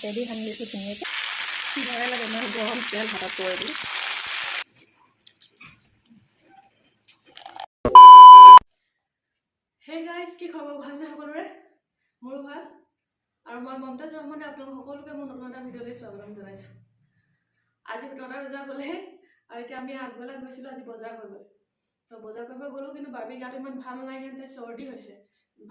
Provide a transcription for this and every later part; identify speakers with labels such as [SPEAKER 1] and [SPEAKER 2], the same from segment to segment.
[SPEAKER 1] হাতেদি সানি লৈছোঁ ধুনীয়াকৈ।
[SPEAKER 2] ভয় লাগে, ইমান গৰম তেল হাতত পৰে বুলি।
[SPEAKER 3] হে গাইজ, কি খবৰ? ভালনে সকলোৰে? মোৰো ভাল। আৰু মই মমতাজ ৰহমানে আপোনালোক সকলোকে মোৰ নতুন এটা ভিডিঅ'লৈ স্বাগতম জনাইছোঁ। আজি 17টা ৰোজা গ'লে আৰু এতিয়া আমি আগবেলা গৈছিলোঁ আজি বজাৰ কৰিবলৈ। তো বজাৰ কৰিব গ'লোঁ, কিন্তু বাৰ্বি গাটো ইমান ভাল নাই কাৰণে, তাই চৰ্দি হৈছে,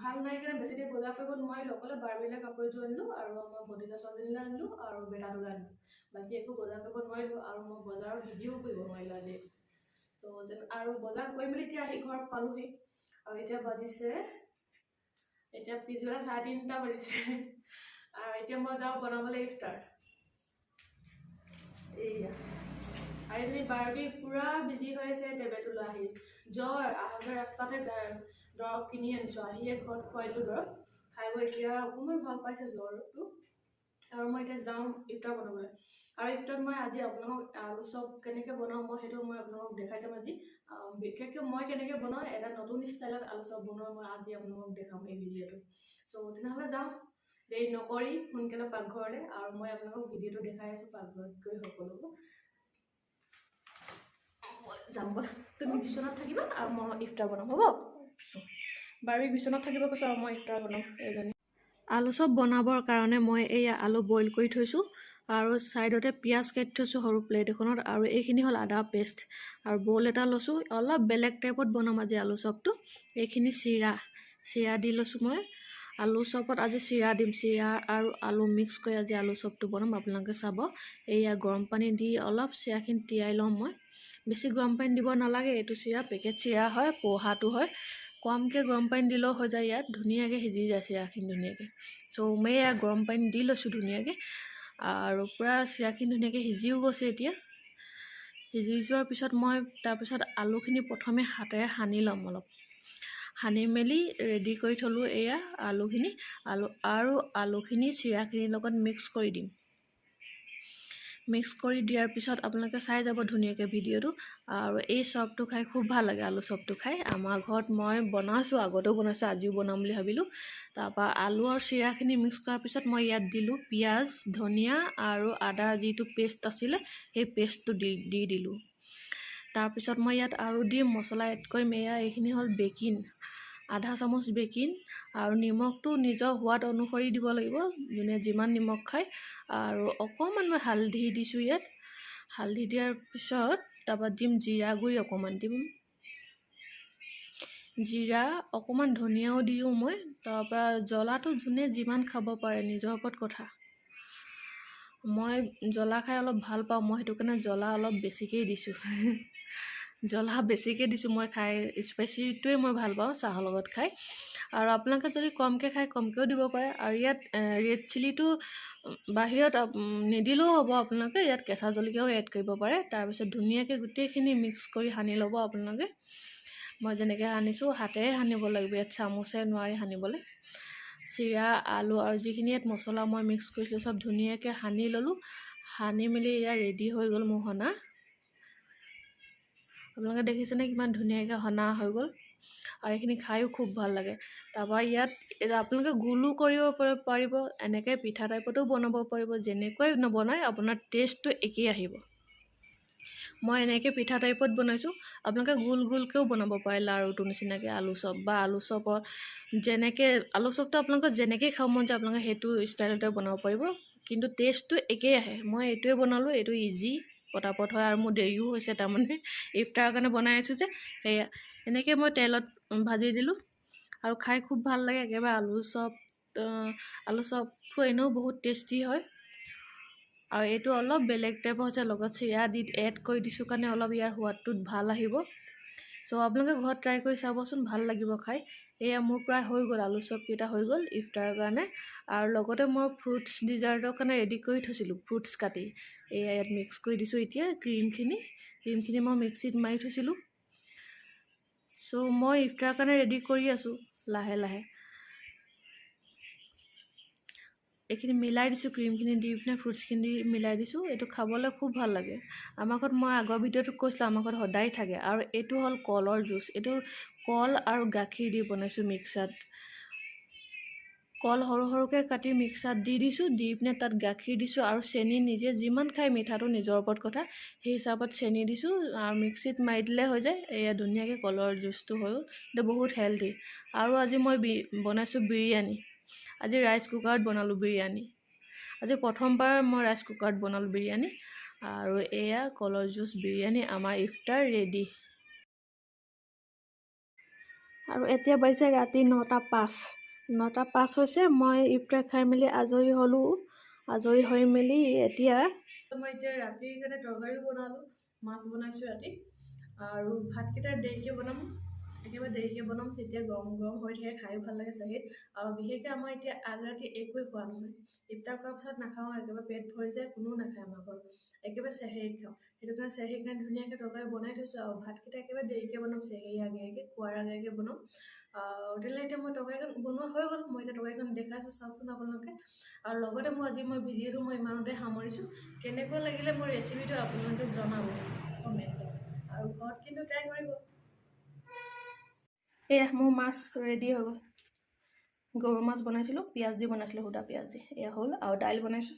[SPEAKER 3] ভাল নাই কাৰণে বেছি দেৰি বজাৰ কৰিব নোৱাৰিলোঁ। অকলে বাৰ্বিলৈ কাপোৰ এযোৰ আনিলোঁ আৰু আমাৰ ভতিজা ছোৱালীজনীলৈ আনিলোঁ আৰু বেটাটোলৈ আনিলোঁ। বাকী একো বজাৰ কৰিব নোৱাৰিলোঁ আৰু মই বজাৰৰ ভিডিঅ'ও কৰিব নোৱাৰিলোঁ আজি। তো আৰু বজাৰ কৰি মেলি এতিয়া আহি ঘৰত পালোহি আৰু এতিয়া বাজিছে, এতিয়া পিছবেলা 3:30 বাজিছে। আৰু এতিয়া মই যাওঁ বনাবলৈ ইফতাৰ। এইয়া, আৰু এজনী বাৰ্বি পূৰা বিজি হৈ আছে টেবলেটটো লৈ আহি। জ্বৰ আহোঁতে ৰাস্তাতে দৰৱ কিনি আনিছোঁ, আহিয়ে ঘৰত খুৱাই দিলোঁ দৰৱ। খাই বৈ এতিয়া অকণমান ভাল পাইছে জ্বৰটো। আৰু মই এতিয়া যাওঁ ইফতাৰ বনাবলৈ। আৰু ইফতাৰত মই আজি আপোনালোকক আলু চপ কেনেকৈ বনাওঁ, মই সেইটো মই আপোনালোকক দেখাই যাম আজি। বিশেষকৈ মই কেনেকৈ বনাওঁ, এটা নতুন ষ্টাইলত আলু চপ বনোৱা মই আজি আপোনালোকক দেখাম এই ভিডিঅ'টো। চ' তেনেহ'লে যাওঁ দেৰি নকৰি সোনকালে পাকঘৰলৈ আৰু মই আপোনালোকক ভিডিঅ'টো দেখাই আছোঁ পাকঘৰত গৈ সকলোবোৰ। যাম ব'লা, তুমি বিচনাত থাকিবা আৰু মই ইফতাৰ বনাম, হ'ব? বাৰ্বিক বিচনাত থাকিব কৈছোঁ আৰু মই ইফতাৰ বনাম। এইজনী আলু চপ বনাবৰ কাৰণে মই এইয়া আলু বইল কৰি থৈছোঁ আৰু ছাইডতে পিঁয়াজ কাটি থৈছোঁ সৰু প্লেট এখনত। আৰু এইখিনি হ'ল আদা পেষ্ট আৰু ব'ল এটা লৈছোঁ। অলপ বেলেগ টাইপত বনাম আজি আলু চপটো। এইখিনি চিৰা, চিৰা দি লৈছোঁ মই। আলু চপত আজি চিৰা দিম, চিৰা আৰু আলু মিক্স কৰি আজি আলু চপটো বনাম, আপোনালোকে চাব। এইয়া গৰম পানী দি অলপ চিৰাখিনি তিয়াই ল'ম মই। বেছি গৰম পানী দিব নালাগে, এইটো চিৰা পেকেট চিৰা হয়, পহাটো হয়। কমকৈ গৰম পানী দিলেও হৈ যায়, ইয়াত ধুনীয়াকৈ সিজি যায় চিৰাখিনি ধুনীয়াকৈ। চ' মই এয়া গৰম পানী দি লৈছোঁ ধুনীয়াকৈ আৰু পূৰা চিৰাখিনি ধুনীয়াকৈ সিজিও গৈছে। এতিয়া সিজি যোৱাৰ পিছত মই তাৰপিছত আলুখিনি প্ৰথমে হাতেৰে সানি ল'ম অলপ। সানি মেলি ৰেডি কৰি থ'লোঁ এয়া আলুখিনি। আলু আৰু আলুখিনি চিৰাখিনিৰ লগত মিক্স কৰি দিম। মিক্স কৰি দিয়াৰ পিছত আপোনালোকে চাই যাব ধুনীয়াকৈ ভিডিঅ'টো। আৰু এই চপটো খাই খুব ভাল লাগে, আলু চপটো খাই। আমাৰ ঘৰত মই বনাইছোঁ, আগতেও বনাইছোঁ, আজিও বনাম বুলি ভাবিলোঁ। তাৰপৰা আলু আৰু চিৰাখিনি মিক্স কৰাৰ পিছত মই ইয়াত দিলোঁ পিঁয়াজ, ধনিয়া আৰু আদা যিটো পেষ্ট আছিলে, সেই পেষ্টটো দি দি দিলোঁ। তাৰপিছত মই ইয়াত আৰু দিম মছলা এড কৰিম। এয়া এইখিনি হ'ল বেকিন, আধা চামুচ বেকিন আৰু নিমখটো নিজৰ সোৱাদ অনুসৰি দিব লাগিব, যোনে যিমান নিমখ খায়। আৰু অকণমান মই হালধি দিছোঁ ইয়াত। হালধি দিয়াৰ পিছত তাৰপৰা দিম জিৰা গুড়ি অকণমান দিম, জিৰা অকণমান, ধনিয়াও দিওঁ মই। তাৰপৰা জ্বলাটো যোনে যিমান খাব পাৰে নিজৰ ওপৰত কথা। মই জ্বলা খাই অলপ ভাল পাওঁ, মই সেইটো কাৰণে জ্বলা অলপ বেছিকেই দিছোঁ। জ্বলা বেছিকৈ দিছোঁ মই খাই, স্পাইচিটোৱে মই ভাল পাওঁ চাহৰ লগত খাই। আৰু আপোনালোকে যদি কমকৈ খায়, কমকৈও দিব পাৰে। আৰু ইয়াত ৰেড চিলিটো বাহিৰত নিদিলেও হ'ব, আপোনালোকে ইয়াত কেঁচা জলকীয়াও এড কৰিব পাৰে। তাৰপিছত ধুনীয়াকৈ গোটেইখিনি মিক্স কৰি সানি ল'ব আপোনালোকে। মই যেনেকৈ সানিছোঁ, হাতেৰে সানিব লাগিব ইয়াত, চামুচে নোৱাৰি সানিবলৈ। চিৰা, আলু আৰু যিখিনি ইয়াত মছলা মই মিক্স কৰিছিলোঁ, চব ধুনীয়াকৈ সানি ল'লোঁ। সানি মেলি এয়া ৰেডি হৈ গ'ল মোৰ সনা। আপোনালোকে দেখিছেনে কিমান ধুনীয়াকৈ সনা হৈ গ'ল? আৰু এইখিনি খায়ো খুব ভাল লাগে। তাৰপৰা ইয়াত আপোনালোকে গোলো কৰিব পাৰিব, এনেকৈ পিঠা টাইপতো বনাব পাৰিব। যেনেকুৱাই নবনায়, আপোনাৰ টেষ্টটো একেই আহিব। মই এনেকৈ পিঠা টাইপত বনাইছোঁ, আপোনালোকে গোল গোলকৈও বনাব পাৰে লাৰুটোৰ নিচিনাকৈ আলু চপ বা আলু চপত যেনেকৈ আলু চপটো আপোনালোকৰ যেনেকৈ খাব মন যায়, আপোনালোকে সেইটো ষ্টাইলতে বনাব পাৰিব, কিন্তু টেষ্টটো একেই আহে। মই এইটোৱে বনালোঁ, এইটো ইজি, পটাপট হয় আৰু মোৰ দেৰিও হৈছে, তাৰমানে ইফতাৰৰ কাৰণে বনাই আছোঁ যে। সেয়া এনেকৈ মই তেলত ভাজি দিলোঁ আৰু খাই খুব ভাল লাগে একেবাৰে। আলু চপ, আলু চপটো এনেও বহুত টেষ্টি হয় আৰু এইটো অলপ বেলেগ টাইপৰ হৈছে, লগত চিৰা দি এড কৰি দিছোঁ কাৰণে অলপ ইয়াৰ সোৱাদটো ভাল আহিব। চ' আপোনালোকে ঘৰত ট্ৰাই কৰি চাবচোন, ভাল লাগিব খাই। এয়া মোৰ প্ৰায় হৈ গ'ল, আলু চপকেইটা হৈ গ'ল ইফতাৰৰ কাৰণে। আৰু লগতে মই ফ্ৰুটছ ডিজাৰ্টৰ কাৰণে ৰেডি কৰি থৈছিলোঁ ফ্ৰুটছ কাটি, এয়া ইয়াত মিক্স কৰি দিছোঁ এতিয়া ক্ৰীমখিনি। ক্ৰীমখিনি মই মিক্সিত মাৰি থৈছিলোঁ। চ' মই ইফতাৰৰ কাৰণে ৰেডি কৰি আছোঁ লাহে লাহে। এইখিনি মিলাই দিছোঁ, ক্ৰীমখিনি দি পিনে ফ্ৰুটছখিনি মিলাই দিছোঁ। এইটো খাবলৈ খুব ভাল লাগে। আমাৰ ঘৰত, মই আগৰ ভিডিঅ'টোত কৈছিলোঁ, আমাৰ ঘৰত সদায় থাকে। আৰু এইটো হ'ল কলৰ জুচ, এইটো কল আৰু গাখীৰ দি বনাইছোঁ মিক্সাৰত। কল সৰু সৰুকৈ কাটি মিক্সাৰত দি দিছোঁ। দি পিনে তাত গাখীৰ দিছোঁ আৰু চেনি, নিজে যিমান খায় মিঠাটো নিজৰ ওপৰত কথা, সেই হিচাপত চেনি দিছোঁ আৰু মিক্সিত মাৰি দিলে হৈ যায়। এয়া ধুনীয়াকৈ কলৰ জুচটো হৈ গ'ল। এইটো বহুত হেল্ডি। আৰু আজি মই বনাইছোঁ বিৰিয়ানী। আজি ৰাইচ কুকাৰত বনালোঁ বিৰিয়ানী। আজি প্ৰথমবাৰ মই ৰাইচ কুকাৰত বনালোঁ বিৰিয়ানী। আৰু এয়া কলৰ জুচ, বিৰিয়ানী, আমাৰ ইফতাৰ ৰেডি। আৰু এতিয়া বাজিছে ৰাতি 9টা 5। 9টা 5 হৈছে। মই ইফতাৰ খাই মেলি আজৰি হ'লোঁ। আজৰি হৈ মেলি এতিয়া মই এতিয়া ৰাতিৰ কাৰণে তৰকাৰীও বনালোঁ, মাছ বনাইছোঁ ৰাতি। আৰু ভাতকেইটা দেৰিকৈ বনাম, একেবাৰে দেৰিকৈ বনাম, তেতিয়া গৰম গৰম হৈ থাকে, খায়ো ভাল লাগে চাহিত। আৰু বিশেষকৈ আমাৰ এতিয়া আগৰাতি একোৱেই খোৱা নহয়। ইফতাৰ কৰাৰ পিছত নাখাওঁ, একেবাৰে পেট ভৰি যায়, কোনেও নাখায় আমাৰ ঘৰত। একেবাৰে চেহেৰিত খাওঁ। সেইটো কাৰণে চেহেৰিৰ কাৰণে ধুনীয়াকৈ তৰকাৰী বনাই থৈছোঁ আৰু ভাতকেইটা একেবাৰে দেৰিকৈ বনাম, চেহেৰি আগে আগে, খোৱাৰ আগে আগে বনাম। তেতিয়াহ'লে এতিয়া মই তৰকাৰীখন বনোৱা হৈ গ'ল। মই এতিয়া তৰকাৰীখন দেখাইছোঁ, চাওকচোন আপোনালোকে। আৰু লগতে মই আজি মই ভিডিঅ'টো মই ইমানতে সামৰিছোঁ। কেনেকুৱা লাগিলে মোৰ ৰেচিপিটো আপোনালোকে জনাব কমেণ্টত আৰু ঘৰত কিন্তু ট্ৰাই কৰিব। এয়া মোৰ মাছ ৰেডি হৈ গ'ল। গৰৈ মাছ বনাইছিলোঁ, পিঁয়াজ দি বনাইছিলোঁ, সুদা পিঁয়াজ দি। এয়া হ'ল আৰু দাইল বনাইছোঁ।